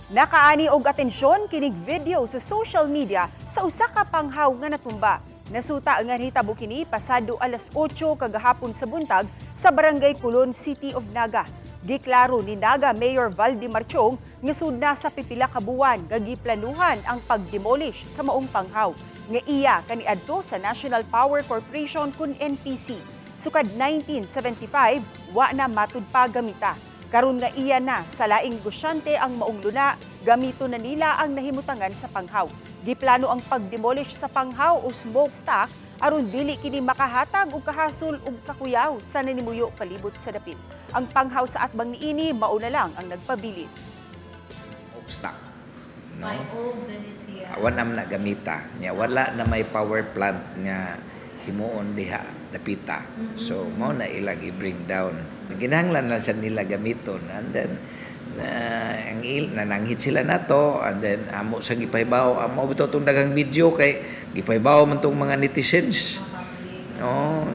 Nakaani og atensyon kinig video sa social media sa usa ka panghaw nga natumba. Nasuta nga nahitabo kini pasado alas 8 kagahapon sa buntag sa Barangay Kulon, City of Naga. Giklaro ni Naga Mayor Valdemar Chiong nga sud na sa pipila ka buwan nga giplanuhan ang pagdemolish sa maong panghaw nga iya kaniadto sa National Power Corporation kun NPC. Sukad 1975, wa na matud pa gamita. Karon nga iya na sa laing negosyante ang maong luna, gamito na nila ang nahimutangan sa panghaw. Giplano ang pagdemolish sa panghaw o smokestack aron dili kini makahatag og kahasol ug kakuyaw sa nanimuyo palibot sa dapit. Ang panghaw sa atbang niini mao na lang ang nagpabilin. Smokestack. No? May old na ni siya. Wala man na gamita. Nya wala na may power plant nga himuon diha dapita. So mao na ilang i-bring down. Ginahanglan lang sa nila gamiton and then na ang il nananghid sila nato and then amo sa gipahibaw, amo bitaw tong daghang video kay gipahibaw man tong mga netizens. Public. No.